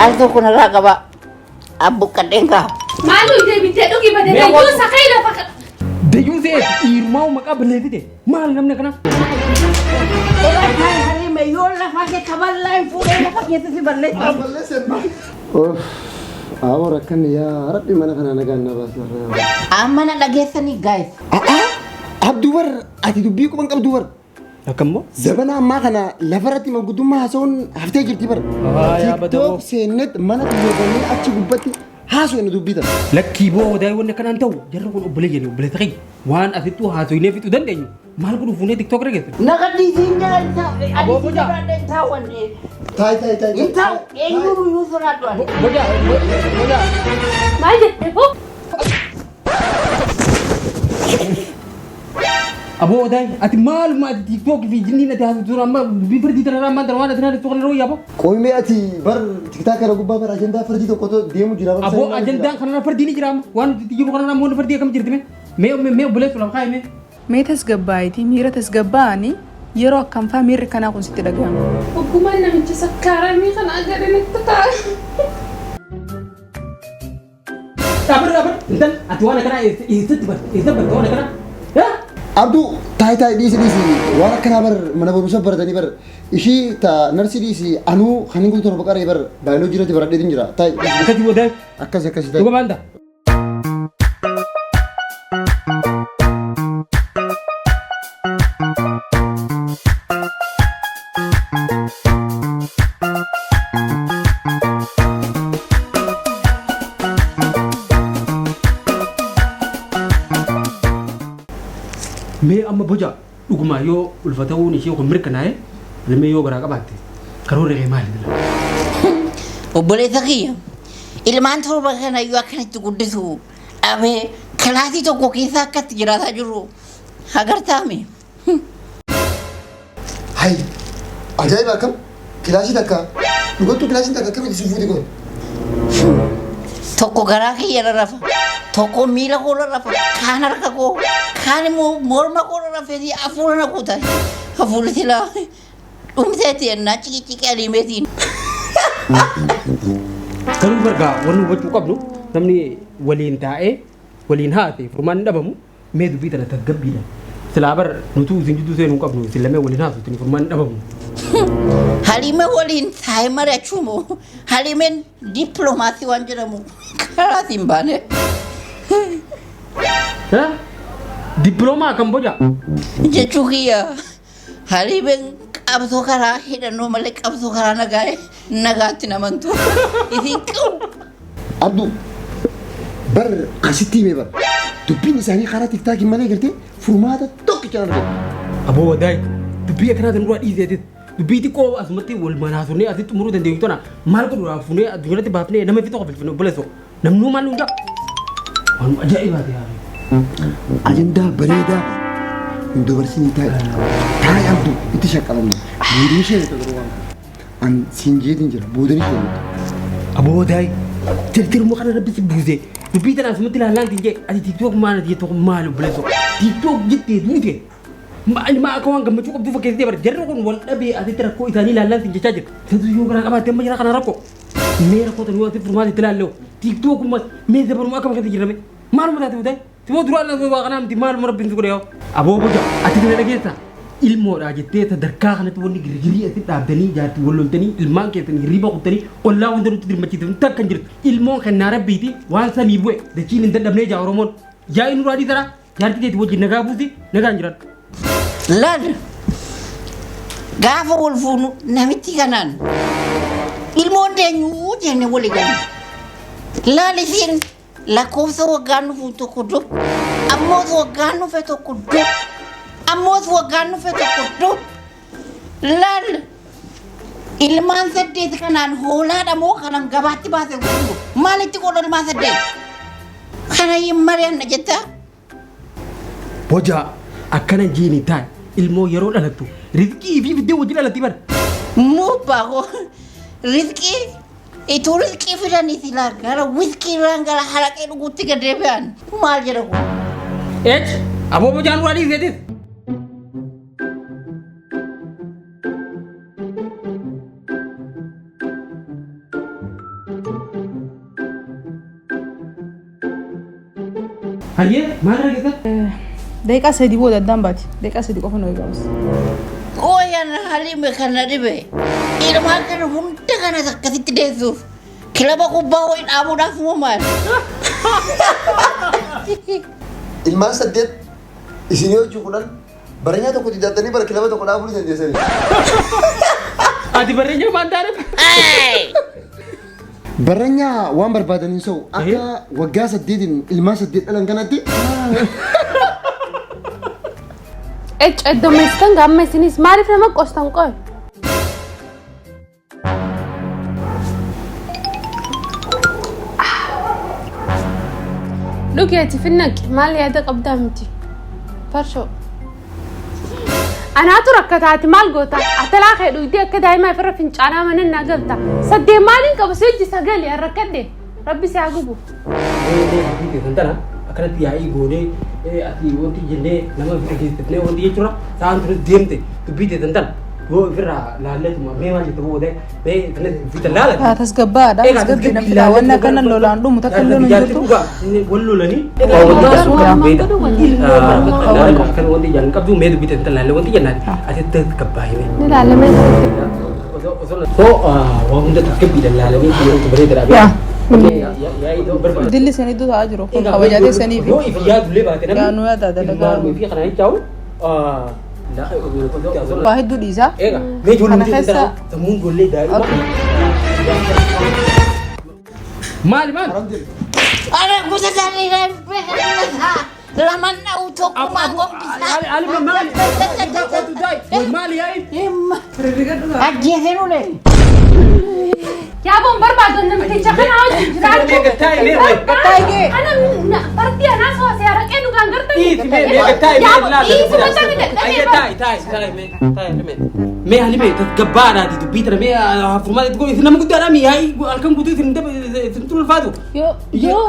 Al tokko narraa qaba. Abbuqqadheen kaa. Maal hojii bittee dhugi badee Mee dayyuu sakee lafa Dayyuu seet dhiirumaa maqaa balleessite maal namni akkanaa? Irra taa'e harime yoo lafaa kee kaballaa hin fuudhee lafa keessa si balleessa. Uff, Aboo rakkanni yaa rabbi mana kana nagaan na baasarra. Amma na dhageessanii gaayis. Abduu bar ati dubbii quban qabdu bar. Akkammoo? Zabana ammaa kana lafarratti manguddummaa haasa'uun haftee jirti bar. Yaa badawoo. TikTok seennet mana xiyyeeffannee achi gubbatti haasofne dubbii tana. Lakkii boo daa'ii wanni akkanaan ta'u jarri kun obboleeyyan obboleessa keenya waan asittuu haasofnee fixuu dandeenyu maal godhu fuunee TikTok irra geessan. Na gadhiisiin jala hin taa'u. Aboo Ani si bocaa. sodaadha hin taa'u. Taay taay taay. Hin taa'u. Eenyuun iyyuu sodaadhu ani. Boja boja. Maal jettee hoo? Aboo daa'ii ati maaluma ati TikTok fi jinniin ati haasoftu sun amma dubbii firdii tana ammaan tana waan ati haasoftu kana yeroo yaaboo. Qoomee ati bar tiktaa kana gubbaa bar ajandaa fardii tokkotu deemu jira. bar Aboo sanii maal ajandaan kanarra fardii ni jira amma waan nuti itti jiru kanarra ammoo fardii akkam jirti mee mee mee obboleessu lafa kaa'e mee. Mee tasgabbaa'iitii miira tasgabbaa'anii yeroo akkamfaa miirri kanaa kun sitti dhaga'ama? Ogummaan namicha sakkaaramii kana agarre natti ta'a. Dhaabadhu dhaabadhu intal ati waan akkanaa eessatti barte eessatti barte waan akkanaa? Jira? Abduu taay taay dhiisi dhiisi waan akkanaa bar mana barumsa baratanii bar ishii ta narsii dhiisi anuu kan hin guutu torba qaree bar baayoloojii irratti baradheetin jira taay dhiisi Akkasii booda akkasi akkasi taay. dhuga maal ta'a? Mee amma boja dhuguma yoo ulfa ta'uun ishee kun mirkanaa'e ilmee yoo garaa qabaatte karoorri kee maali? Obboleessa kiyya ilmaan torba kana iyyuu akkanatti guddisu dhabee kilaasii tokko keessa akkatti jiraataa jirru agartaame. Hay ajaa'iba akkam kilaasii takka dhugattuu kilaasiin takka akkamitti si fuuti kun. Tokko garaa kiyya irra rafa, tokko miila koo irra rafa, kaan harka koo, kaan immoo morma koo irra rafeetii hafuura na kuta. Hafuurri silaa dhumteeti ennaa ciqiciqee aliimeetiin. Garuu bargaa wanni hubachuu qabnu namni waliin taa'ee waliin haasa'e furmaan hin dhabamu mee dubbii tana tasgabbiidhaan. Silaa bar nutuu isin jidduu seenuu hin qabnu isin lameen waliin haasoftu furmaan hin dhabamu. Haliime waliin taa'ee mari'achuu moo Haliimeen dippiloomaasii waan jedhamu karaatiin baane. Dippiloomaa akkam boja? Jechuu kiyya Haliimeen qabsoo karaa hidhannoo malee qabsoo karaa nagaa nagaatti namantu. Isin qabu. Abduu bar asitti himee bar dubbiin isaanii karaa tiktaakii malee galtee furmaata tokkicha argatu. Aboo wadaay dubbii akkanaa tan duraa dhiiseetis dubbii xiqqoo asumatti wal manaasonnee asitti xumuruu dandeenyu tana maal godhu fuunee addunyaatti baafnee nama fi tokko filfine obboleessoo namnuu maal nuun jaa waan ajaa'ibaati yaa. Ajandaa bareedaa hin dabarsinii taa'e taa'e Abduu itti shaqqalamne boodni ishee ta'e garuu waan an siin jeetiin jira boodni ishee Aboo wadaay tirtiruma kana rabbi si buuse dubbii tana asumatti ilaallaan siin jee ati TikTok maal ati jettu kun maal obboleessoo TikTok jettee duute maal maa akka waan gammachuu qabdu fakkeessitee bara jarri kun wal dhabee asitti rakkoo isaanii ilaallaan siin jechaa jira isatu yoo garaa qabaatte amma jira kana rakkoo mee rakkoo tan yoo asitti furmaata itti ilaallee TikTok mee zabanuma akkam keessa jirame maaluma taate wadaay Simoo duraan na waa kanaa miti maaluma rabbiin si godhe yaa. Aboo boja ati kana dhageessa ilmoodhaa jettee sadarkaa kanatti wanni girgirii asitti dhaabdanii jaartii wal loltanii ilmaan keessan hirriiba kuttanii ollaa hunda nutti dirmachiisan takka hin jirtu. Ilmoon kennaa rabbiiti waan samii bu'e dachiin hin dadhabnee jaa Oromoon. Yaa'ii nurraa dhiisaraa jaartii teeti wajjin nagaa buusi nagaan jiraadhu. Laal gaafa wal fuunu namitti kanaan ilmoon deenyuu jenne walii galu. Laal isiin Lakkoofsa waggaan dhufu tokko dur. Ammoos waggaan dhufe tokko dur. Ammoos waggaan dhufe tokko dur. Laal ilmaan saddeet kanaan hoolaadha moo kanan gabaatti baase gurguru? Maalitti godha ilmaan saddeet? Kana hin mari'anna jettaa? Boja akkana jiini taa'e ilmoo yeroo dhalattu rizqii fi fiddee wajjin dhalatti bara. Mubbaa koo rizqii ituu rizqii fidanii silaa gara wiskii irraan gara haraqee dhuguutti gad deebi'an maal jedha kun. Eech aboo bojaan duraa dhiiseetis. Hayyee maal argita? Daqiiqaa 3 booda addaan baati. Daqiiqaa 3 qofa nu eegamas. Qooyaan Halime kana dhibe. Ilmaan kana hunda kanas akkasitti deessuuf. Kilaba kubbaa wayii dhaabuudhaaf moo maal? Ilmaan 8 isinii hojii 10 baranyaa tokko didaattanii bara kilaba tokko dhaabuu ni dandeessanii. Ati barreenya maal taane? Barranyaa waan barbaadan hin sa'u akka waggaa 8n ilmaan 8 dhalan kanatti. Ecc eddommeessitan gaamma isinis maaliif nama qostan qoy? Dhugi ati finnaqi maal yaada qabdaa miti farshoo. Anaatu rakkataati maal goota atalaa kee dhugdee akka daa'imaa ofirra fincaanaa mana naa galta saddeen maaliin qabu si hojii sagali an rakkadhe rabbi si haa gubu. Mee tana akkanatti yaa'ii goonee ati wanti jennee nama dhageessifnee wanti jechuudha sa'aan tunis deemte dubbii teessan tana yoo ofirraa laalleetuma mee maal jette booda mee kanas dubbii tan laala. Tasgabbaadha. Tasgabbii namni wanni akkana lolaan dhumu takka illee nu jirtu. Wal lolanii. Kan wanti jaan qabdu mee dubbii teessan tan laalle wanti jennaan ati tasgabbaa'ime. Ni laalamee So waan hunda tasgabbiidhaan laalanii yeroo bareedaadha. Dilli isin iddoo taa'aa jiru kun kabajaa teessanii fi Yoo if yaadullee baate namni. Yaa nu yaada dalagaa. Ilmaan fi kana jechaa'u. Waa hedduu dhiisaa. Eega mee ijoollee Kana keessa- sammuun ijoollee daa'ima. Maali maali? Ana gosa isaanii lamaan dha'u tokkummaa gombisaa. Ali maali? Maali yaa'i? Ajjeeseen ulee. Yaaboon barbaadu namticha kana wajjin jiraachuu. Taa'ee. Ana fardi anaa soosee araqee dhugaan gartanii. Dhiisi mee mee taa'i mee Yaaboo laata. dhiisi mata mi dadhabee bara. Taa'i taa'i taa'i mee taa'i mee. Mee hali mee tasgabbaadhaati dubbii tana mee furmaata itti godhu isin nama guddaadhaa mi yaa'i halkan guutuu isin isin tulfaatu. Yoo yoo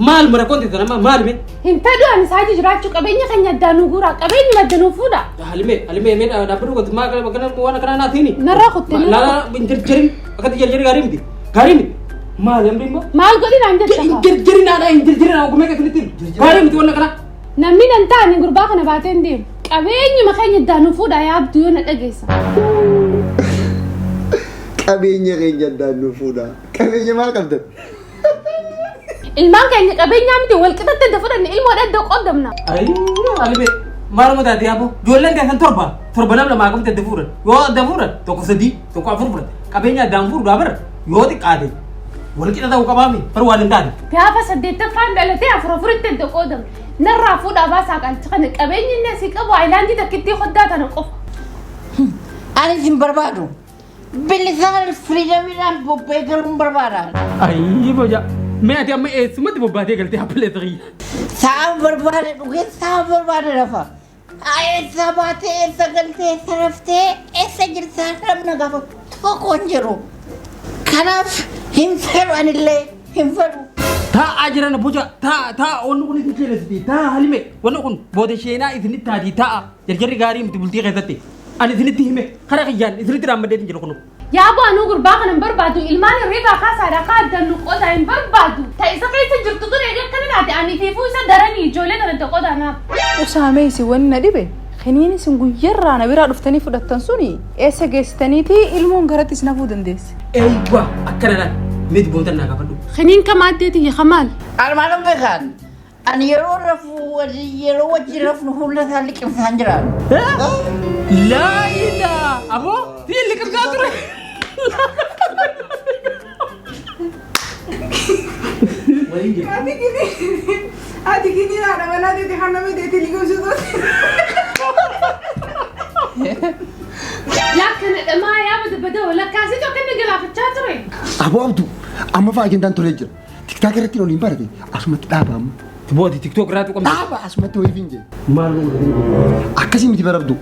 Maal mara konti tana maal mee? hin fedhu ani isaa jiraachuu qabeenya keenya addaan nu guuraa qabeenyi madda nu fuudha. Halime halime mee dhaabbatu gooti maa kana kana waan akkanaa naatiini. Narraa kutte La la hin jarjarin akkatti jarjari gaarii miti gaarii miti. Maal amri immoo? Maal godhin aan jetta Hin jarjarin haadha hin jarjarin ogummaa keessanitti gaarii miti waan akkanaa. Namni nan ta'ani gurbaa kana baatee hin deemu. Qabeenyuma keenya addaan nu fuudha yaabdu yoo na dhageessa. Qabeenya keenya addaan nu fuudha. Qabeenya maal qabdan? Ilmaan keenya qabeenyaa miti wal qixatti adda fudhanne ilmoo adda qoodamna. Ayi halime maaluma taate yaaboo ijoolleen keessan torba torba nama lamaa qabdi adda fuudhan yoo adda fuudhan tokko sadii tokko afur fudhate qabeenya addaan fuudhu bara yoo xiqqaate wal qixa ta'uu qabaami bar waan hin taane. Gaafa saddeettaffaan dhalatee afur afuritti adda qoodamna. Narraa fuudhaa baasaa qaalcha kana qabeenyi inni asii qabu aayilaandii takkittii hoddaa tana qofa. Ani isin barbaadu. Bilisaan firiidamiidhaan bobba'ee galuun barbaada. Ayi boja mee ati amma eessumatti bobbaatee galtee appillee xiyya. Sa'a barbaade dhugee sa'a barbaade rafa. Eessa baatee eessa galtee eessa raftee eessa jirtaa namna gaafa tokko hin jiru. Kanaaf hin fedhu anillee hin fedhu. Taa'aa jiran boja taa'a taa'a wanni kun isin keelessiti taa'a halime wanni kun booda sheenaa isinitti taati taa'a jarjarri gaarii miti bultii keessatti ani isinitti hime karaa kiyyaan isinitti dhaammadee hin jiru kunu. Yaaboo anuu gurbaa kana hin barbaadu ilmaan hirriibaa kaasaadha kaa addaan nu qoodaa hin barbaadu. Ta isa keessa jirtu tun eega akkana taate ani fiifuu isa daranii ijoollee tana adda qoodaa naaf. Usaamee isin wanni na dhibe kiniin isin guyyarraa na biraa dhuftanii fudhattan suni eessa geessitaniiti ilmoon garatti isin hafuu dandeesse. Eeywaa akkana laal miti booda naa gaafadhu. Kiniin kama addeeti kamaal. Armaan beekan. Ani yeroo rafu yeroo wajjin rafnu hunda isaa liqimsaan jiraan. Laa ilaa aboo fi liqimsaa ture. Waliin jiru. Ati kiniin haadha manaa teeti kan nama teeti liqimsitu. Yaa kana dhamaa yaa bada bada walakkaasitu akka galaafachaa ture. Aboo Abduu amma fa'aa agendaan tolee jira. TikTok irratti oliin barate asumatti dhaaba amma. Boodi TikTok irraa tuqamte. Dhaaba asumatti wayii finje. Maal godhu? Akkasii miti bara Abduu.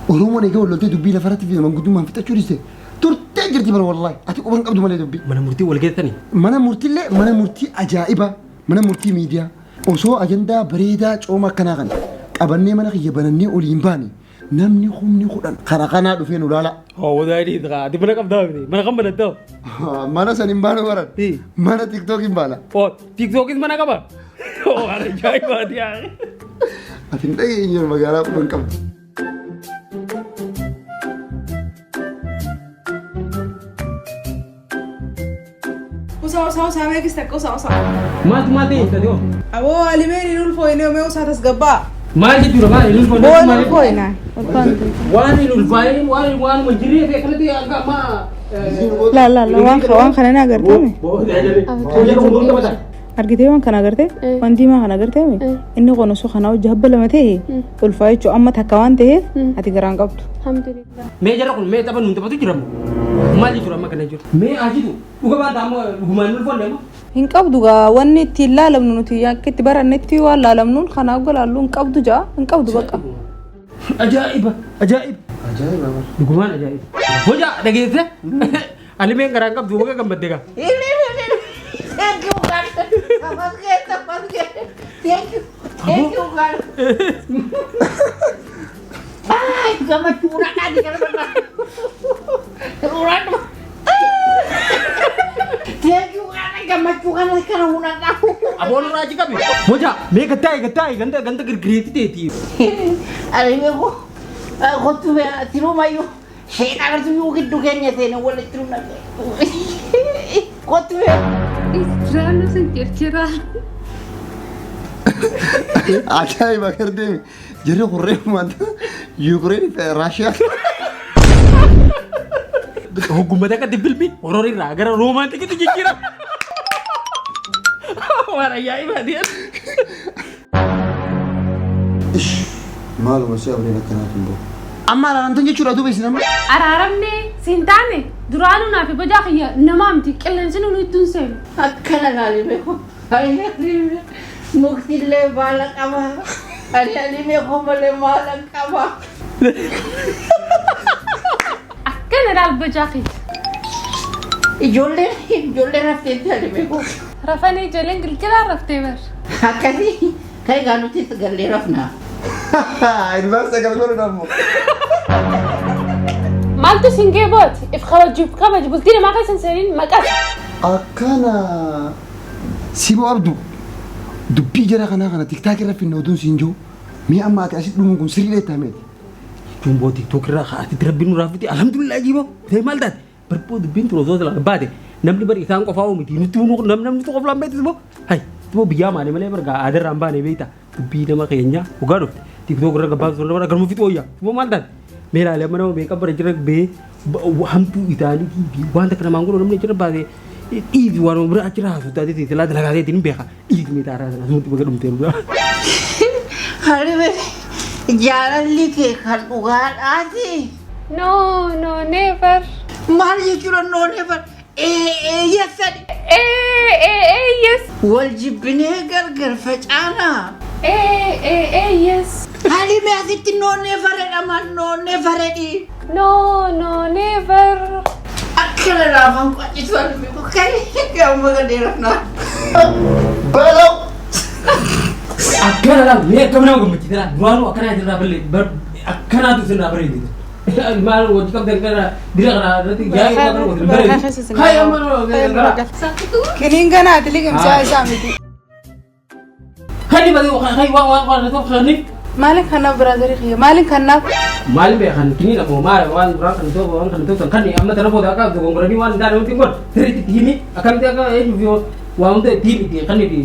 Oromoon egaa wal loltee dubbii lafarratti fi manguddummaan fixachuu dhiiste turtee jirti bara wallaahi. Ati quban qabdu malee dubbii. Mana murtii wal geessanii. Mana murtiillee mana murtii ajaa'ibaa mana murtii miidiyaa osoo ajandaa bareedaa cooma akkanaa kana qabannee mana kiyya banannee oliin baane namni humni 10 karaa kanaa dhufee nu laala. Hoo wadaa dhiis kaa ati mana qabdaa miti mana kan banattaa. Mana san hin baanu baran. Mana TikTok hin baana. Oo TikTokis mana qaba. Waan ajaa'ibaati yaa. Ati hin dhageenye magaalaa quban qabdu. Usaa usaa usaa meeqis takka usaa usaa. Maaltu maal ta'e jettati hoo? Aboo alimeen hin ulfooyne mee usaa tasgabbaa. Maal jechuudha maal hin ulfoofne? Boo hin ulfooyna. Waan hin ulfaa'in waan waanuma jirree ta'e kanatti hanga ammaa. La la la waan kana na agartee? Argitee waan kana agartee? Waan diimaa kana agartee? Inni kun osoo kanaa hojii habba lama ta'e ulfaa jechuun amma takka waan ta'eef ati garaan qabdu. Alhamdulillah. Mee jara kun mee tapha nuun taphatu jiramu? Maal jechuudha amma kana jiru? Mee ajitu dhuga baanta amma dhugumaan hin ulfoonne amma? Hin qabdu gaa wanni ittiin laalamnu nuti akka itti barannetti waan laalamnuun kanaa golaallu hin qabdu jaa hin qabdu bakka. Ajaa'iba! Ajaa'iba! Ajaa'iba bara. Dhugumaan ajaa'iba. Hoja dhageesse? Alimeen garaan qabdu baga gammadde gaa. Thank you, God. Tamaskee, tamaskee. Thank you. Thank you, God. Ay, gammachuudhaan dhaati kana barbaadu. Uraadhuma. Thank you, God. Gammachuu kana kana hunadhaa. Aboon irraa achi qabi. Hoja mee gattaa'e gattaa'e ganda ganda girgireetti teeti. Ani beeku kottu sirumayyuu sheexanatu iyyuu gidduu keenya seene walitti nu naqe. Kottu bee. Jiraannu sin circiraa. Ajaa'iba gardeemi. Jarri kurree maanta Yuukireen fi Raashiyaa. Hoggummaa akka filmi horor irraa gara roomaantikitti jijjiirama. Waan ajaa'ibaati. Ish maaluma si abriin akkanaatu hin bahu. Amma araaramtan jechuudha duuba isin amma. Araaramne siin taane duraanuu naaf bojaa kiyya namaa miti qilleensi nuun ittuun seenu. Akkana laali beeku. Ani ani muktillee baala qaba. Ani ani beeku malee maala qaba. Akkana laal bojaa kiyya. Ijoolleen ijoolleen rafteetti ani beeku. Rafanii ijoolleen gilgilaan raftee bar. Akkasii kan egaa nuti gallee rafnaa. Ilmaan sagal godhu ammoo. Maaltu siin gee booti? If kabajuuf kabaju bultii namaa keessa hin seeniin maqas. Akkana Siboo Abduu dubbii jara kanaa kana tiktaak irra finna oduun siin jiru mee amma ati asitti dhumuun kun sirrii dheettaa meeti. Jechuun boo tiktook irraa kaa'aatti rabbiin nurraa fite alhamdulillah jibo. Ta'e maal taate? Barboo dubbiin tun osoo silaa baate namni bari isaan qofaa miti nutti namni namni qofa lamma beektu boo. Hay boo biyyaa maali malee bargaa aadarraa hin baane beekta dubbii nama keenya dhugaa dhufte tiktook irra gabaabsu sun bara garuma fixu wayyaa boo maal taate? Mee ilaalee amma nama meeqa bara jira bee hamtuu isaaniitii fi wanta kana maangudoo namni jira baate dhiisi waan bira achirra haasuu taatee silaa dalagaa ta'eetiin hin beeka dhiisi mee taaraa sana asumatti baga dhumtee dhugaa. Harime jaalalli kee kan dhugaadhaati. No, no, never. Maal jechuudha no never. Ee ee yes sadhi. Eh, eh, eh, yes. Wal jibbinee gargar facaanaa. Eh, eh, eh, yes. Harime asitti no never jedhama no never jedhi. No, no, never. Akkana laafaan qochisu harime ka'e gamma gadee rafnaa. Balaw! Akkana laal mee akkam nama gammachiisa laal duraanuu akkanaa isinirraa balle akkanaatu isinirraa bareedu. Maal hojii qabdan kana dira kana irratti yaa'ii kana waliin bareedu. Hayi amma gara. Kiniin ganaati liqimsaa isaa miti. Kan bade hayi waan waan waan tokko kan Maaliin kanaaf biraazarii kiyya maaliin kanaaf? Maal beekan kiniin ammoo maal waan duraan kan tokko waan kan tokko kan amma tana booda akka dogongoranii waan hin taane wanti godhu sirriitti itti himi akkamitti akka eenyuuf yoo waa hunda itti himi itti kan itti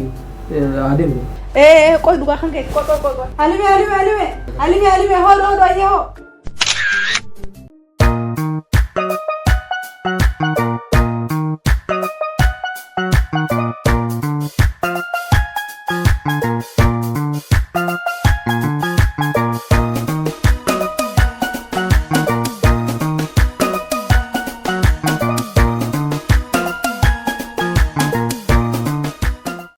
adeemu. Ee qoy dhugaa kan kee qoy qoy qoy. Alime alime alime alime alime hoo hoo ayyee hoo.